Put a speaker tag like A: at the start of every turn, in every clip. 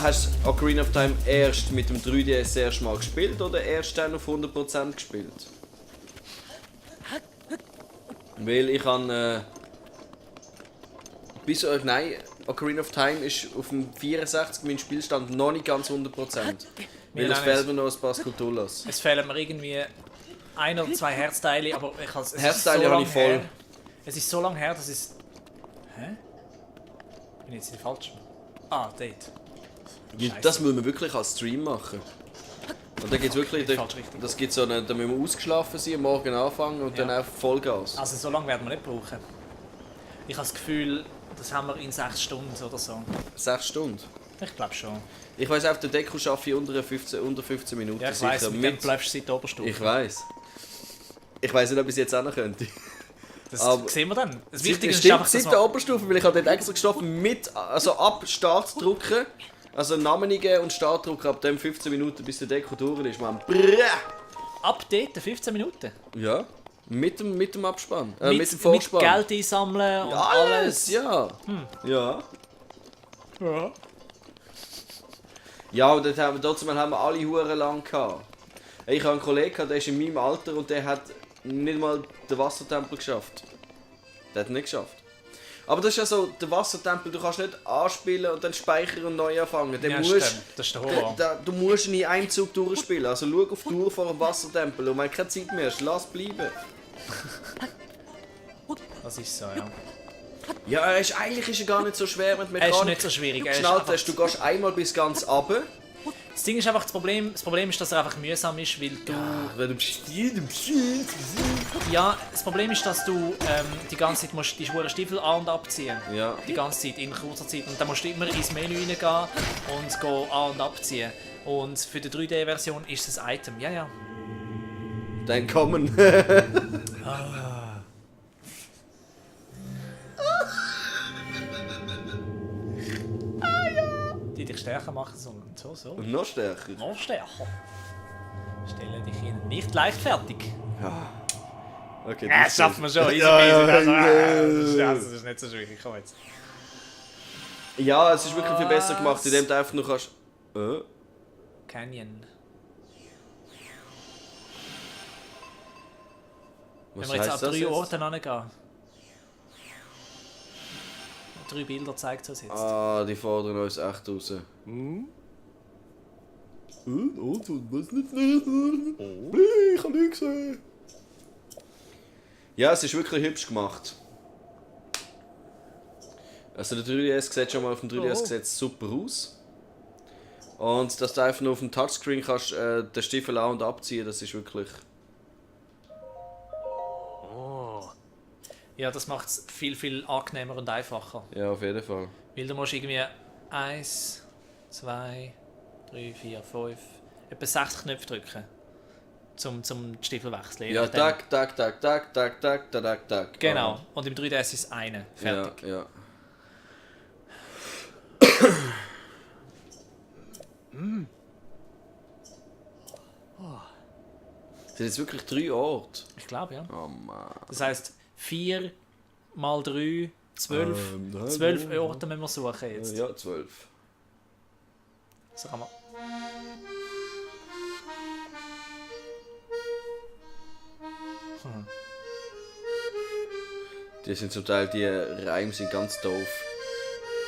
A: hast du Ocarina of Time erst mit dem 3DS das erste Mal gespielt oder erst dann auf 100% gespielt? Weil ich habe nein, Ocarina of Time ist auf dem 64 mein Spielstand noch nicht ganz 100%. Weil es fehlt mir noch ein paar Skulpturas.
B: Es fehlen mir irgendwie 1 oder 2 Herzteile, aber
A: Herzteile habe ich voll.
B: Es ist so lange her, dass es... Hä? Bin ich jetzt nicht falsch? Ah, dort.
A: Das müssen wir wirklich als Stream machen. Und da gibt's wirklich, das gibt so eine, da müssen wir ausgeschlafen sein, am Morgen anfangen und dann einfach Vollgas.
B: Also so lange werden wir nicht brauchen. Ich habe das Gefühl, das haben wir in 6 Stunden oder so.
A: 6 Stunden?
B: Ich glaube schon.
A: Ich weiss, auf der Deko schaffe ich unter 15 Minuten.
B: Ja, ich weiss, mit dem bleibst du seit der Oberstufe.
A: Ich weiss. Ich weiss nicht, ob ich es jetzt auch noch könnte.
B: Das sehen wir dann. Das Wichtige ist
A: stimmt,
B: einfach,
A: seit der Oberstufe, weil ich habe dort extra gestoffen also ab Start drücken, also Namen eingeben und Start drücken, ab dem 15 Minuten bis der Deko durch ist, man.
B: Ab dort 15 Minuten?
A: Ja, mit dem Abspann, mit dem Vorspann.
B: Mit Geld einsammeln und alles.
A: Ja. Ja.
B: Ja.
A: Ja, und trotzdem haben wir alle Huren lang gehabt. Ich habe einen Kollegen, der ist in meinem Alter und der hat nicht mal den Wassertempel geschafft. Der hat nicht geschafft. Aber das ist ja so, der Wassertempel, du kannst nicht anspielen und dann speichern und neu anfangen.
B: Ja, stimmt. Das ist der Horror.
A: Du musst ihn in einem Zug durchspielen. Also schau auf die Uhr vor dem Wassertempel und wenn du keine Zeit mehr hast, lass bleiben.
B: Das ist so, ja.
A: Ja, eigentlich ist er gar nicht so schwer, wenn du
B: Er ist nicht so schwierig.
A: geschnallt hast. Du gehst einmal bis ganz runter.
B: Das Ding ist einfach, das Problem ist, dass er einfach mühsam ist, weil du... Ja, das Problem ist, dass du die ganze Zeit musst die schweren Stiefel an- und abziehen.
A: Ja.
B: Die ganze Zeit, in kurzer Zeit. Und dann musst du immer ins Menü reingehen und an- und abziehen. Und für die 3D-Version ist es ein Item, ja, ja.
A: Dann kommen.
B: Die dich stärker machen sollen. So.
A: Und noch stärker.
B: Noch stärker. Stelle dich ihnen nicht leichtfertig.
A: Okay,
B: Das schaffen wir schon. Easy peasy. Das ist nicht so schwierig. Komm jetzt.
A: Ja, es ist wirklich viel besser gemacht, indem du einfach nur kannst...
B: Canyon.
A: Was
B: Wenn wir jetzt
A: heisst
B: an
A: das
B: 3 Orten hingehen. 3 Bilder zeigt es jetzt.
A: Ah, die fordern uns echt raus. Was nicht lesen? Ich habe nichts gesehen. Ja, es ist wirklich hübsch gemacht. Also der 3DS sieht schon mal auf dem 3DS sieht super aus. Und dass du einfach nur auf dem Touchscreen kannst den Stiefel an- und abziehen, das ist wirklich...
B: Ja, das macht es viel, viel angenehmer und einfacher.
A: Ja, auf jeden Fall.
B: Weil du musst irgendwie 1, 2, 3, 4, 5, etwa 6 Knöpfe drücken. Zum die Stiefel wechseln.
A: Ja, tak, tak, tak, tak, tak, tak, tak, tak.
B: Genau. Und im 3DS ist es eine. Fertig.
A: Ja, ja. Sind jetzt wirklich 3 Orte?
B: Ich glaube, ja.
A: Oh Mann.
B: Das heisst, 4 mal 3, 12. 12 Orte müssen wir suchen jetzt.
A: Ja, 12.
B: So kann man.
A: Die sind zum Teil, die Reime sind ganz doof.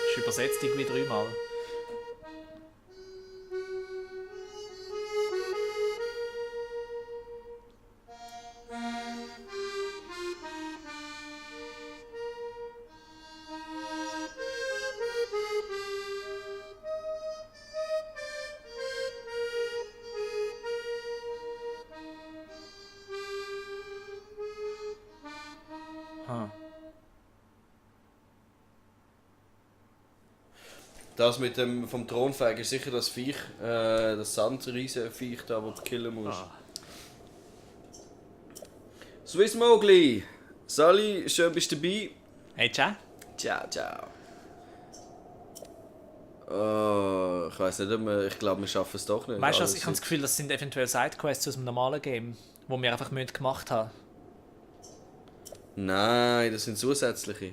B: Ist übersetzt irgendwie 3 Mal.
A: Das mit dem vom Thronfäger ist sicher das Viech, das Sandriesenviech da, das du killen musst. Swiss Mowgli! Sally, schön bist du dabei.
B: Hey, ciao.
A: Ciao, ciao. Ich weiß nicht, ich glaube, wir schaffen es doch nicht.
B: Weißt du was, ich habe das Gefühl, das sind eventuell Sidequests aus dem normalen Game, die wir einfach gemacht haben.
A: Nein, das sind zusätzliche.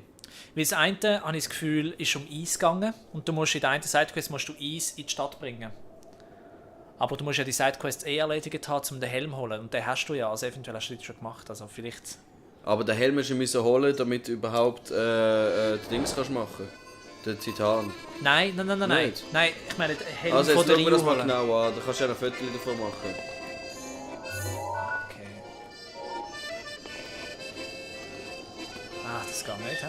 B: Weil das eine, habe ich das Gefühl, ist um Eis gegangen und du musst in der einen Sidequest musst du Eis in die Stadt bringen. Aber du musst ja die Sidequests erledigt haben, um den Helm zu holen. Und den hast du ja, also eventuell hast du das schon gemacht. Also vielleicht...
A: Aber den Helm musst du holen, damit du überhaupt die Dings kannst machen. Den Titan.
B: Nein.
A: Nicht?
B: Nein, ich meine den Helm
A: Also jetzt
B: von der
A: schauen wir das mal
B: holen.
A: genau an, da kannst du ja ein Foto davon machen.
B: Okay. Ah, das geht nicht, hä?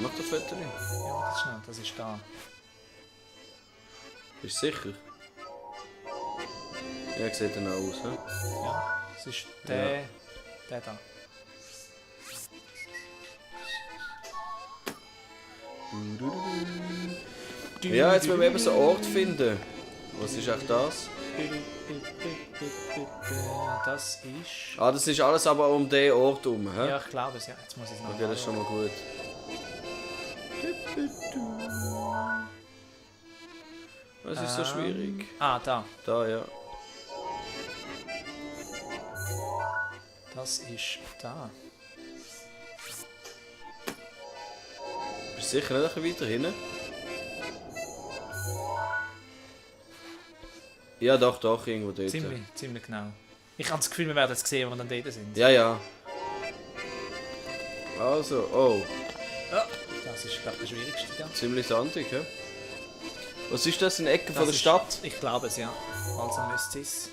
A: Mach das Foto.
B: Ja, das ist schnell, das ist da.
A: Bist du sicher? Ja, sieht dann auch aus, hä?
B: Ja, das ist der da.
A: Ja, jetzt müssen wir eben so einen Ort finden. Was ist echt das?
B: Das ist...
A: Ah, das ist alles aber um den Ort herum, hä?
B: Ja, ich glaube es, ja. Jetzt muss ich es noch
A: Okay, das ist schon mal gut. Was ist so schwierig?
B: Ah, da.
A: Da, ja.
B: Das ist da.
A: Bist du sicher nicht ein bisschen weiter hinten? Ja, doch, irgendwo dort.
B: Ziemlich genau. Ich habe das Gefühl, wir werden es sehen, wenn wir dann dort sind.
A: Ja. Also, oh.
B: Das ist, glaube ich, der schwierigste. Ja.
A: Ziemlich sandig, hä? Was ist das, eine Ecke von der
B: ist-
A: Stadt?
B: Ich glaube es, ja. Also müsste es.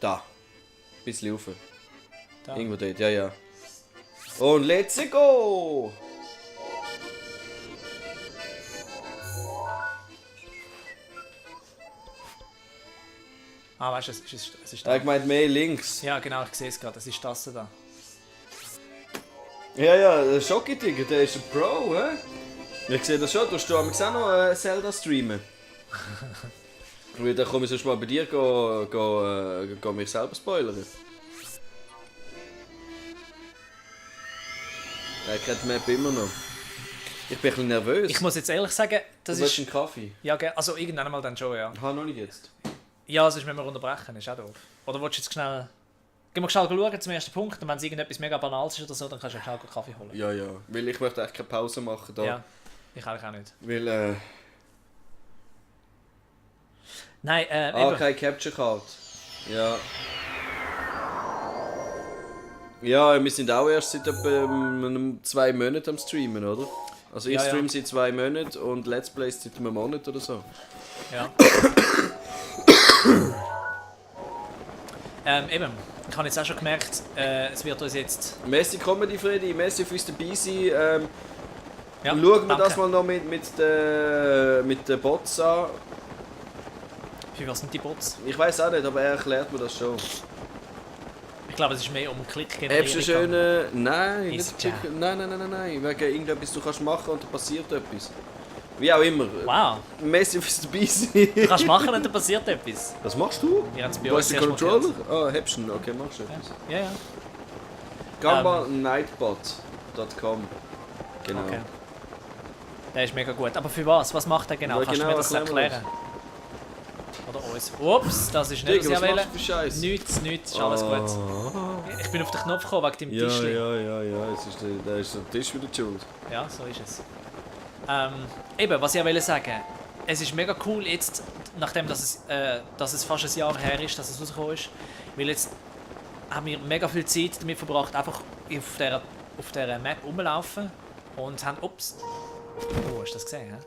A: Da. Bisschen rauf.
B: Da.
A: Irgendwo dort, ja. Und let's go!
B: Ah, weißt du, es ist
A: Er
B: da.
A: hat gemeint mehr links.
B: Ja, genau, ich sehe es gerade. Es ist das da.
A: Ja, der Schocki-Tiger, der ist ein Pro, hä? Ich sehe das schon, du hast auch noch Zelda streamen. Weil dann komme ich sonst mal bei dir go mich selber spoilern. Er kennt die Map immer noch. Ich bin ein bisschen nervös.
B: Ich muss jetzt ehrlich sagen, das
A: Du willst
B: ist...
A: einen Kaffee?
B: Ja, also irgendwann mal dann schon, ja.
A: Noch nicht jetzt.
B: Ja, sonst müssen wir unterbrechen, ist auch doof. Oder willst du jetzt schnell... Gehen wir schnell schauen zum ersten Punkt und wenn es irgendetwas mega Banales ist oder so, dann kannst du schnell einen Kaffee holen.
A: Ja. Weil ich möchte echt keine Pause machen da.
B: Ja, ich eigentlich auch nicht.
A: Weil,
B: Nein, eben.
A: keine Capture Card. Ja. Ja, wir sind auch erst seit etwa 2 Monaten am Streamen, oder? Also ich
B: Ja, ja.
A: streame seit 2 Monaten und Let's Plays seit einem Monat oder so.
B: Ja. Eben, ich habe jetzt auch schon gemerkt, es wird uns jetzt...
A: Messi Comedy Freddy, Messi fürs dabei sein.
B: Ja,
A: Schauen wir
B: danke.
A: das mal noch mit den Bots an.
B: Für was sind die Bots?
A: Ich weiß auch nicht, aber er erklärt mir das schon.
B: Ich glaube, es ist mehr um Klick
A: Hast du
B: generieren.
A: schöne... Nein,
B: Easy
A: nicht
B: Jam.
A: nein. Wegen irgendetwas du kannst machen und da passiert etwas. Wie auch immer.
B: Wow,
A: Messi fürs dabei sein.
B: du kannst machen und dann passiert etwas.
A: Was machst du?
B: Wir haben es bei
A: Wo
B: uns
A: ist der
B: erst mal
A: Controller?
B: gehört.
A: Ah, hebst du ihn? Okay, machst du etwas.
B: Ja.
A: Gambanightbot.com. Genau.
B: Okay. Der ist mega gut. Aber für was? Was macht er genau?
A: Ja,
B: Kannst
A: genau,
B: du mir das
A: erklär mir
B: erklären? Oder uns? Ups, das ist nicht,
A: Digga,
B: was
A: was
B: ich
A: machst du
B: wollte.
A: für Scheiß?
B: Nichts, ist alles gut. Ich bin auf den Knopf gekommen wegen dem Tischli.
A: Ja. Jetzt ist der Tisch wieder die schuld.
B: Ja, so ist es. Eben, was ich auch wollte sagen, es ist mega cool jetzt, nachdem dass es fast ein Jahr her ist, dass es rausgekommen ist, weil jetzt haben wir mega viel Zeit damit verbracht, einfach auf dieser Map rumlaufen und haben... Ups! Oh, hast du das gesehen, hä?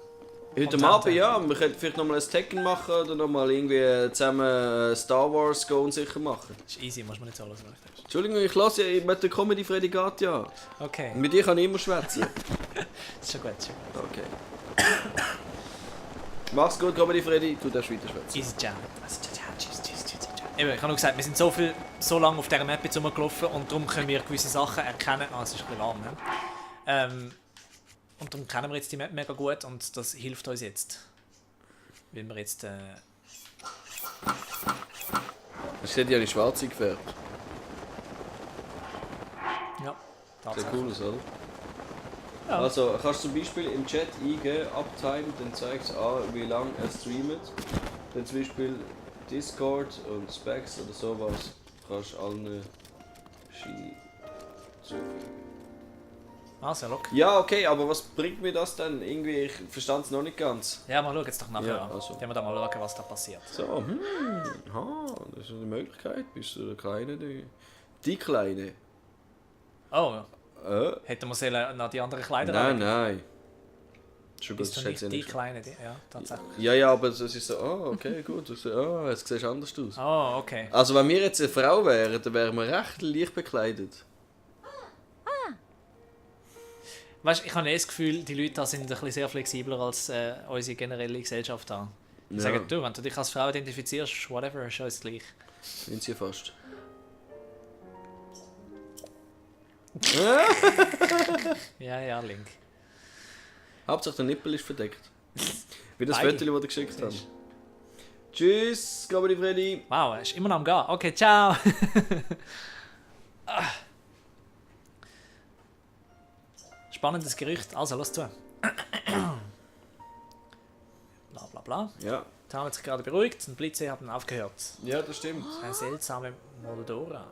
A: Heute
B: Und
A: Abend,
B: dann-
A: ja. Wir könnten vielleicht nochmal ein Tekken machen oder nochmal irgendwie zusammen Star Wars Go und sicher machen.
B: Das ist easy, muss man nicht so alles machen.
A: Entschuldigung, ich lasse ja mit der Comedy Freddy geht ja.
B: Okay,
A: Mit dir kann ich immer schwätzen.
B: das ist schon gut.
A: Okay. Mach's gut, Comedy Freddy. Du darfst weiter schwätzen.
B: Easy Jam. Tschüss. Eben, ich habe nur gesagt, wir sind so lange auf dieser Map jetzt rumgelaufen und darum können wir gewisse Sachen erkennen. Ah, es ist ein bisschen warm, ne? Und darum kennen wir jetzt die Map mega gut und das hilft uns jetzt. Weil wir jetzt...
A: Das sieht ja nicht schwarz gefärbt.
B: ja,
A: Sieht
B: Tatsache.
A: cool aus, oder?
B: Ja.
A: Also, kannst du zum Beispiel im Chat eingeben, Uptime, dann zeigt es an, wie lange er streamt. Dann zum Beispiel Discord und Specs oder sowas. Du kannst allen zu viel.
B: Also, look.
A: Ja, okay, aber was bringt mir das denn? Irgendwie, ich verstand es noch nicht ganz.
B: Ja, mal schauen jetzt doch nachher
A: Ja,
B: an.
A: also.
B: Dann wir da mal schauen, was da passiert.
A: So, das ist eine Möglichkeit. Bist du der Kleine? Die Kleine?
B: Oh, hätten wir sollen noch die anderen Kleider
A: Nein,
B: anlegen?
A: nein. Schon gut,
B: Bist du
A: das
B: nicht
A: hätte
B: die
A: sie
B: Kleine? Ja, tatsächlich.
A: Ja, aber es ist so, okay, gut. Jetzt siehst du anders aus.
B: Oh, okay.
A: Also, wenn wir jetzt eine Frau wären, dann wären wir recht leicht bekleidet.
B: Weißt du, ich habe eh das Gefühl, die Leute da sind ein bisschen sehr flexibler als unsere generelle Gesellschaft da. Die
A: Ja.
B: sagen, du, wenn du dich als Frau identifizierst, whatever, ist alles gleich.
A: Sind sie fast.
B: Ja, Link.
A: Hauptsache der Nippel ist verdeckt. Wie das
B: Beide.
A: Foto, das wir geschickt haben. Tschüss, Gabri Freddy.
B: Wow, er ist immer noch am Gehen. Okay, ciao. Spannendes Gerücht, also los zu. Bla bla bla.
A: Ja.
B: Die haben sich gerade beruhigt und Blitze haben aufgehört.
A: Ja, das stimmt.
B: Eine seltsame Moldora.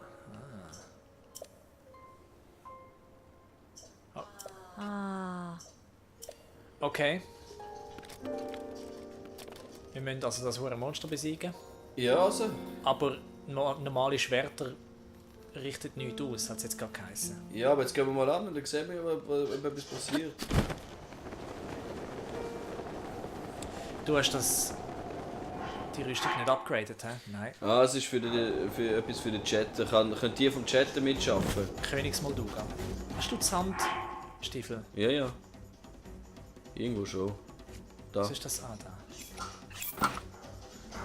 B: Okay. Wir müssen also das hure Monster besiegen.
A: Ja, also.
B: Aber normale Schwerter richtet nichts aus, hat es jetzt gerade geheißen.
A: Ja, aber jetzt gehen wir mal an und dann sehen wir, ob etwas passiert.
B: Du hast die Rüstung nicht upgraded, hä? Nein.
A: Ah, es ist für etwas für den Chat. Können die vom Chat mitschaffen?
B: Königsmolduga. Hast du die Sandstiefel?
A: Ja, ja. Irgendwo schon. Da.
B: Was ist das? Ah, da.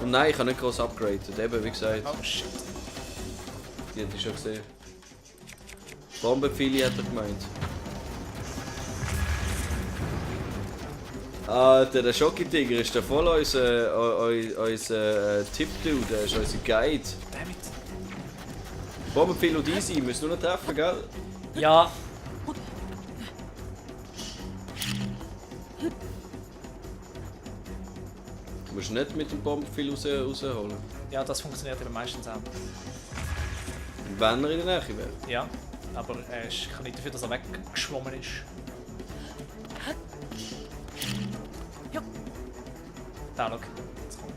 A: Und nein, ich habe nicht groß upgraded. Eben, wie gesagt.
B: Oh shit.
A: Die hätte ich schon gesehen. Bombenpfeile hat er gemeint. Alter, der Schoki-Tiger ist der voll unser Tipp-Dude, der ist unser Guide.
B: Dammit.
A: Bombenpfeile und easy, müssen nur noch treffen, gell?
B: Ja.
A: Du musst nicht mit dem Bombenpfeil rausholen.
B: Ja, das funktioniert eben meistens auch.
A: Wenn er in der Nähe wäre.
B: Ja. Aber ich kann nicht dafür, dass er weggeschwommen ist. Da, schau. Jetzt kommt.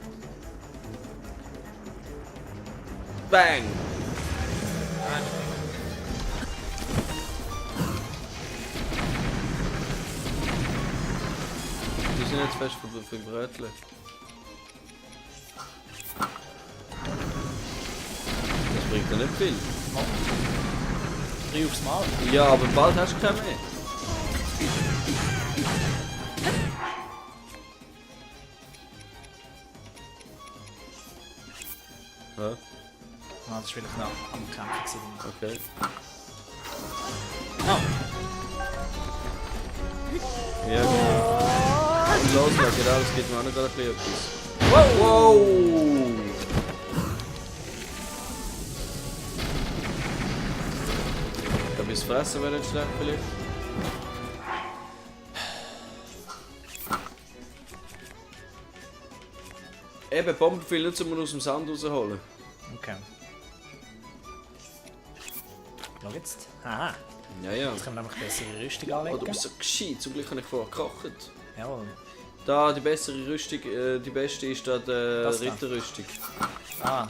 A: Bang! Die sind jetzt fest für Brötchen. Das bringt ja nicht viel.
B: 3 aufs Mal.
A: Ja, aber bald hast du keinen mehr. Ja,
B: Ah, das war vielleicht noch am Kämpfen.
A: okay.
B: Oh,
A: Ja, genau. Und loslassen, genau, das gibt mir auch noch gerade ein bisschen etwas. Wow! Ein bisschen fressen wäre nicht schlecht vielleicht. Eben, Bombenpfeil nicht, um ihn aus dem Sand rausholen.
B: okay. Schau jetzt. Aha.
A: Ja, ja.
B: Jetzt können wir nämlich bessere Rüstung
A: Oh,
B: anlegen.
A: du bist so gescheit, zum Glück habe ich vorher gekocht.
B: Jawohl.
A: Da, die bessere Rüstung, die beste ist da die
B: Das da.
A: Ritterrüstung.
B: Ah.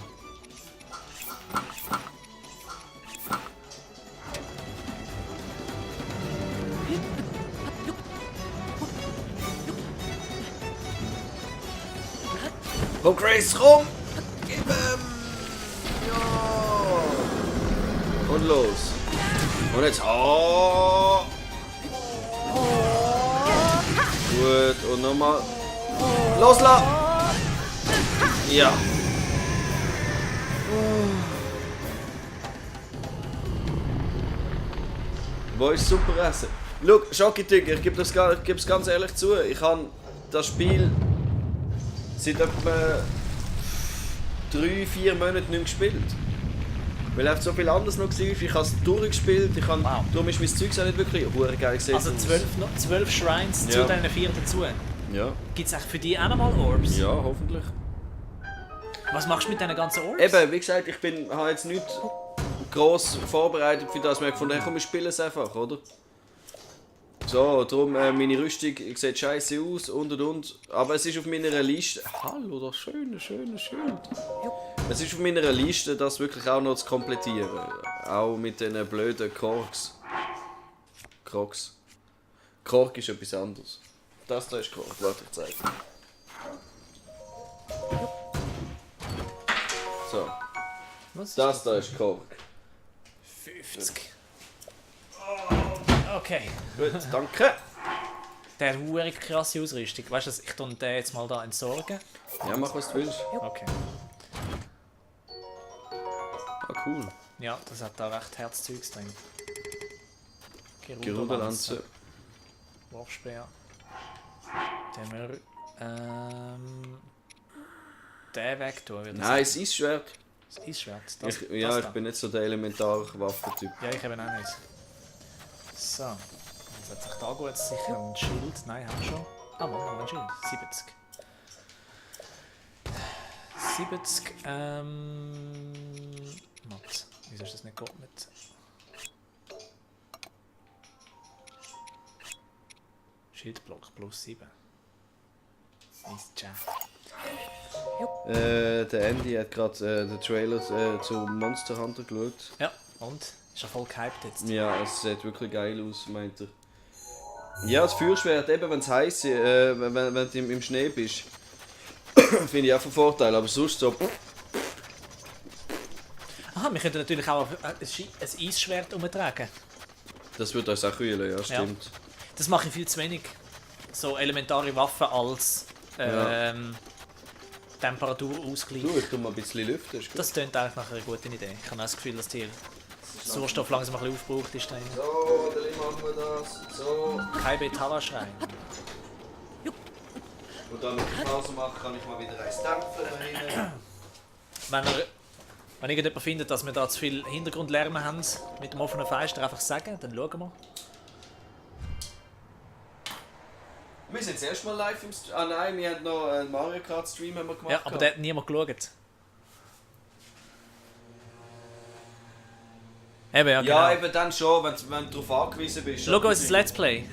A: Oh, Grace, rum! Gib ihm! Ja! Und los! Und jetzt. Oh! Gut, und nochmal. Loslassen! Ja! Wo ist super essen? Schau, Schoki-Tiger, ich gebe es ganz ehrlich zu. Ich habe das Spiel seit etwa 3-4 Monaten nicht mehr gespielt. Weil einfach so viel anderes noch war. Ich habe es durchgespielt.
B: Wow.
A: Darum ist mein Zeug auch nicht wirklich hure geil gesehen.
B: Also 12 Shrines zu
A: Ja.
B: diesen 4 dazu.
A: Ja.
B: Gibt es echt für die auch nochmal Orbs?
A: Ja, hoffentlich.
B: Was machst du mit diesen ganzen Orbs?
A: Eben, wie gesagt, habe jetzt nichts gross vorbereitet für das. Wir haben gefunden, hey, komm, wir spielen es einfach, oder? So, darum, meine Rüstung sieht scheiße aus und. Aber es ist auf meiner Liste. Hallo, das schöne Schild. Es ist auf meiner Liste, das wirklich auch noch zu komplettieren. Auch mit diesen blöden Korks. Kork ist etwas anderes. Das da ist Kork, warte, ich zeige. So,
B: Was ist
A: das da ist Kork.
B: 50. Okay.
A: Gut, danke.
B: Der hat eine krasse Ausrüstung. Weißt du, ich tue den jetzt mal da entsorgen.
A: Ja, mach was du willst.
B: Okay.
A: Ah, cool.
B: Ja, das hat da recht Herzzeugs drin.
A: Geruderlanze.
B: Wurfspeer. Den den weg tun, würde ich
A: Nein, es ist Schwert.
B: Das Eisschwert.
A: Ich bin nicht so der Elementar-Waffentyp.
B: Ja, ich habe auch nicht. So. Was hat sich da gut? Sicher ein Schild. Nein, haben wir schon. Ah, Mann, ein Schild. 70. 70, Mats, wieso ist das nicht geordnet? Schildblock plus 7. Nice Chat.
A: Der Andy hat gerade den Trailer zu Monster Hunter geschaut.
B: Ja, und? Ist er voll gehypt jetzt?
A: Ja, es sieht wirklich geil aus, meint er. Ja, das Feuerschwert, eben wenn es heiß ist, wenn du im Schnee bist, finde ich auch von Vorteil, aber sonst so.
B: Aha, wir könnten natürlich auch ein Eisschwert umtragen.
A: Das würde uns auch kühlen, ja, stimmt.
B: Das mache ich viel zu wenig. So elementare Waffen als Temperaturausgleich.
A: Du, ich tu mal ein bisschen lüften. Ist gut.
B: Das klingt eigentlich nach einer guten Idee. Ich habe auch das Gefühl, dass die Sauerstoff langsam ein bisschen aufgebraucht ist. Da
A: So, dann machen wir das. So.
B: kein Betala-Schrein.
A: Und dann, wenn ich Pause mache, kann ich mal wieder eins dämpfen.
B: Wenn irgendjemand findet, dass wir da zu viel Hintergrundlärm haben mit dem offenen Fenster, einfach sagen, dann schauen wir.
A: Wir sind jetzt erstmal live im Stream. Ah nein, wir haben noch einen Mario Kart Stream haben wir gemacht.
B: Ja, aber der hat niemand geschaut. Eben, ja, genau.
A: Ja, eben dann schon, wenn du darauf angewiesen bist.
B: Schau unser Let's Play.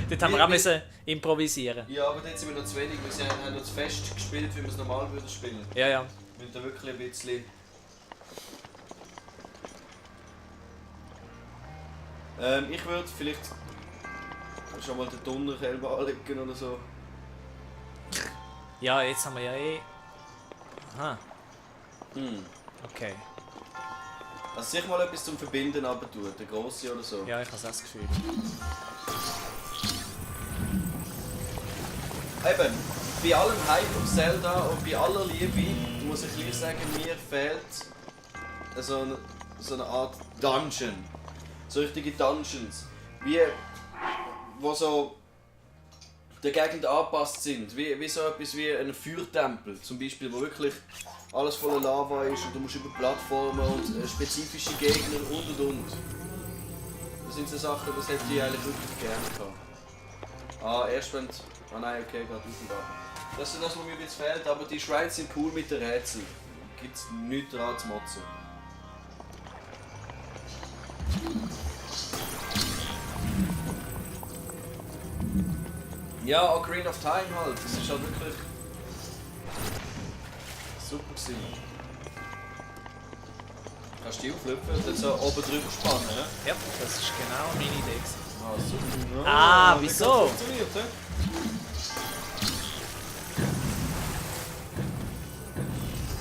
B: Dort haben wir auch müssen improvisieren.
A: Ja, aber dort sind wir noch zu wenig. Wir haben noch zu fest gespielt, wie wir es normal würden spielen.
B: Ja, ja.
A: Wir müssen da wirklich ein bisschen... ich würde vielleicht schon mal den Donnerkelb anlegen oder so.
B: Ja, jetzt haben wir ja eh... Aha,
A: Hm.
B: okay.
A: Also sich mal etwas zum Verbinden runter, der Grosse oder so.
B: Ja, ich habe das Gefühl.
A: Eben, bei allem Hype auf Zelda und bei aller Liebe muss ich gleich sagen, mir fehlt so eine Art Dungeon. So richtige Dungeons. Wo so der Gegend angepasst sind. Wie so etwas wie ein Feuertempel zum Beispiel, wo wirklich alles voller Lava ist und du musst über Plattformen und spezifische Gegner und. Das sind so Sachen, das hätte ich eigentlich wirklich gerne gehabt. Ah, erst wenn... Ah nein, okay, gerade rauf. Das ist das, was mir jetzt fehlt, aber die Shrines sind cool mit den Rätseln. Gibt's nichts dran zu motzen. Ja, Ocarina of Time halt, das ist halt wirklich super gewesen. Kannst du die auflöpfen und dann so oben drüber spannen, ne?
B: Ja, das ist genau meine Idee.
A: Ah, super.
B: Ah, wieso?
A: Funktioniert, hä?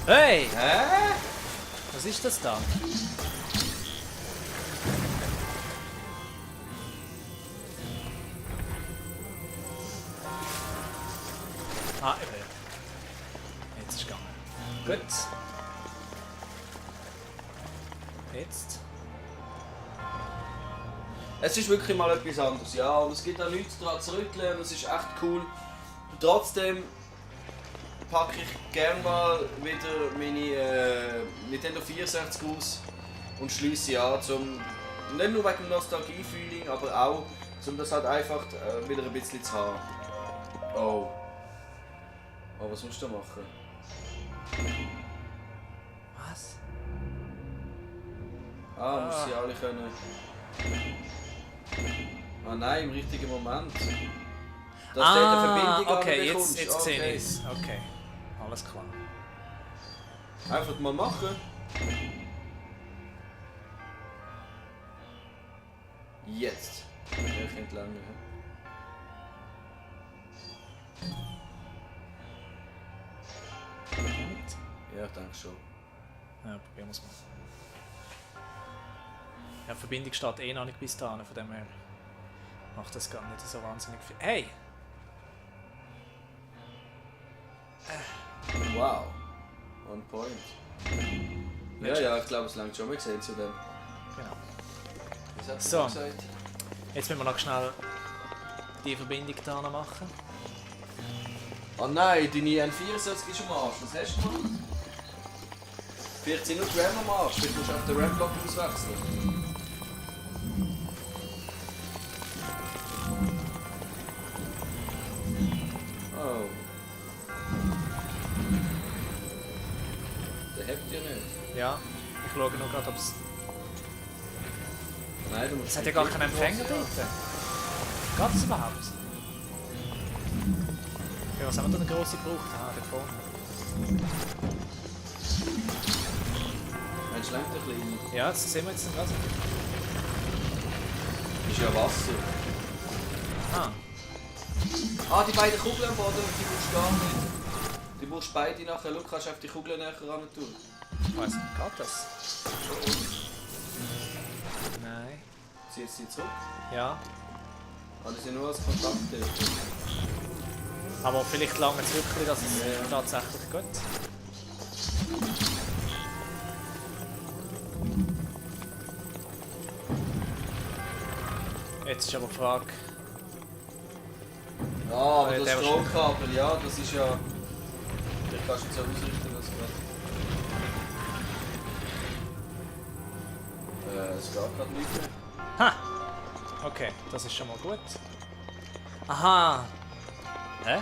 B: Hey!
A: Hä?
B: Was ist das da? Ah, eben. Jetzt ist es gegangen. Gut. Jetzt.
A: Es ist wirklich mal etwas anderes, ja, und es gibt auch nichts daran zu rütteln und es ist echt cool. Trotzdem packe ich gerne mal wieder meine Nintendo 64 aus und schließe sie an, nicht nur wegen dem Nostalgie-Feeling, aber auch, um das halt einfach wieder ein bisschen zu haben. Oh. Oh, was musst du machen?
B: Was?
A: Muss sie alle können... Ah nein, im richtigen Moment. Dass du eine Verbindung
B: okay,
A: bekommst.
B: jetzt sehe ich es. Okay, alles klar.
A: Einfach mal machen. Jetzt. Ja, könnte länger. Ja, ich denke schon.
B: Ja, probieren wir es mal. Ja, die Verbindung steht eh noch nicht bis dahin, von dem her macht das gar nicht so wahnsinnig viel. Hey!
A: Wow. On point. Ja, ich glaube, es langt schon. Wir sehen zu dem.
B: Genau.
A: Was hat
B: So.
A: gesagt?
B: Jetzt müssen wir noch schnell die Verbindung da noch machen.
A: Oh nein, deine N64 ist am Arsch. Was hast du gemacht? 14 Minuten RAM am Arsch. Vielleicht musst du auf den RAM-Block auswechseln. Oh. Der hebt ja nicht.
B: Ja, ich schaue nur gerade, ob es...
A: Nein, du musst...
B: Es hat ja gar keinen Empfänger dort. Geht das überhaupt? Ja, was haben wir denn eine grosse gebraucht? Ah, da vorne.
A: Meinst du, lenkt der Kleine?
B: Ja, das sehen wir jetzt gerade.
A: Ist ja Wasser. Die beiden Kugeln am Boden, die brauchst du gar nicht. Die brauchst du beide nachher. Schau, kannst du auf die Kugeln näher ran tun.
B: Ich weiss nicht, geht das? Nein.
A: Ziehst du sie zurück?
B: Ja.
A: Die sind nur als Kontakt.
B: Aber vielleicht lange es wirklich, dass es tatsächlich geht. Jetzt ist aber die Frage.
A: Ja, aber
B: Der
A: das
B: war
A: Stromkabel, ja, das ist ja... Vielleicht kannst du jetzt so ausrichten, dass gerade... es geht gerade nicht mehr.
B: Ha! Okay, das ist schon mal gut. Aha! Hä?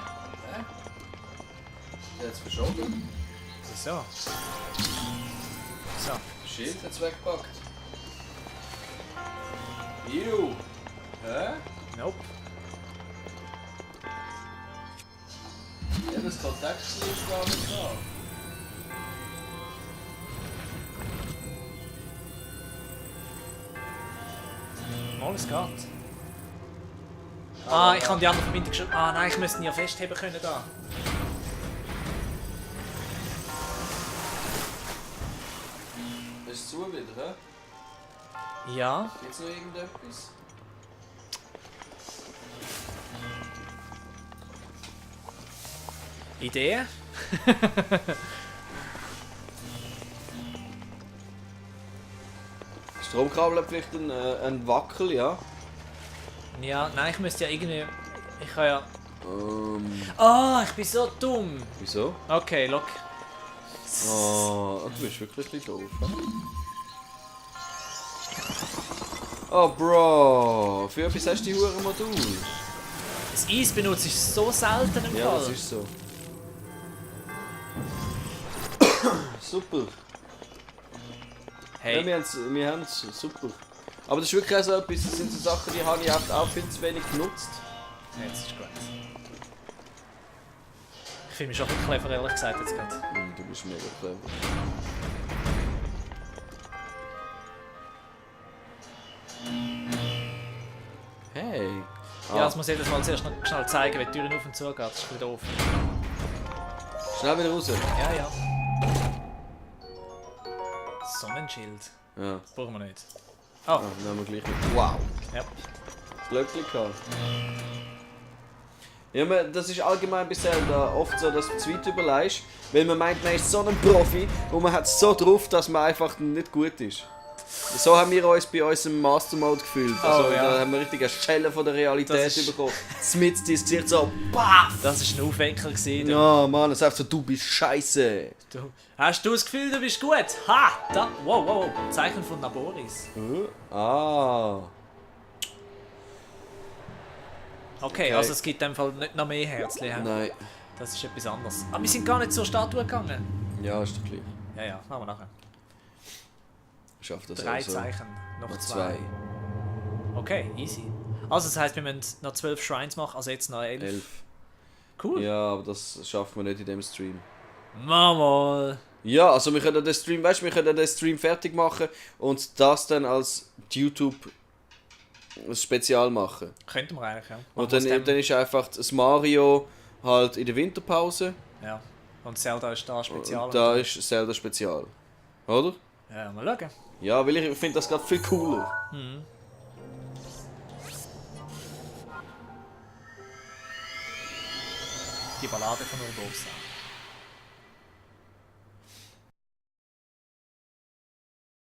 A: Der hat es verschoben.
B: Wieso? So.
A: Schild hat es weggepackt. Ew! Hä?
B: Nope.
A: Ja, das Kontaktschliff ist gar nicht da.
B: Mal, es geht. Ah, ich kann die andere Verbindung schon... Ah nein, ich müsste ihn ja festheben können da.
A: Ist zu wieder, hä?
B: Ja.
A: Gibt's noch irgendetwas?
B: Idee?
A: Das Stromkabel hat vielleicht einen Wackel, ja?
B: Ja, nein, ich müsste ja irgendwie... Ich kann ja...
A: Ah,
B: ich bin so dumm!
A: wieso?
B: Okay, look.
A: Du bist wirklich ein bisschen doof. Oh, Bro! Für etwas hast du die Huren Modul?
B: Das Eis benutze ich so selten im
A: Ja,
B: Fall.
A: das ist so. Super.
B: Hey.
A: Ja, wir haben es. Super. Aber das ist wirklich auch so etwas, das sind so Sachen, die habe ich auch viel zu wenig genutzt.
B: Jetzt ist gut. Ich finde mich schon ein bisschen clever, ehrlich gesagt, jetzt gerade.
A: Du bist mega clever. Hey!
B: Ja, das muss ich jedes Mal zuerst noch schnell zeigen, wenn die Türen auf und zu geht. Das ist ein bisschen doof.
A: Schnell wieder raus.
B: Ja, ja. Sonnenschild.
A: Ja.
B: Das brauchen wir nicht. Oh.
A: Dann haben wir gleich mit. Wow!
B: Ja.
A: Das Glöckchen gehabt. Ja, das ist allgemein bei Zelda oft so, dass du zu weit überlegst, weil man meint, man ist so ein Profi und man hat es so drauf, dass man einfach nicht gut ist. So haben wir uns bei unserem Master Mode gefühlt. Also,
B: ja.
A: Da haben wir richtig eine Schelle von der Realität
B: Das ist-
A: bekommen. Smith dein Gesicht so, BAF!
B: Das war ein Aufwecker. Gewesen, du.
A: Ja, Mann, es ist einfach so, du bist scheiße.
B: Hast du das Gefühl, du bist gut? Ha! Da. Wow, wow, wow. Zeichen von Naboris.
A: Ah.
B: Okay, also es gibt in dem Fall nicht noch mehr Herzchen. hä?
A: Nein.
B: Das ist etwas anderes. Aber wir sind gar nicht zur Statue gegangen.
A: Ja, ist doch gleich.
B: Ja, ja, machen wir nachher.
A: schafft das
B: 3
A: also.
B: Zeichen, noch
A: Noch
B: 2. Okay, easy. Also das heisst, wir müssen noch 12 Shrines machen, also jetzt noch 11.
A: 11.
B: Cool.
A: Ja, aber das schaffen wir nicht in dem Stream.
B: Mal.
A: Ja, also wir können den Stream, weißt du, wir können den Stream fertig machen und das dann als YouTube Spezial machen.
B: Könnten wir eigentlich, ja.
A: Und dann ist einfach das Mario halt in der Winterpause.
B: Ja. Und Zelda ist da spezial.
A: Und da ist Zelda Spezial. Oder?
B: Ja, mal schauen.
A: Ja, weil ich finde das gerade viel cooler.
B: Die Ballade von Urbosa.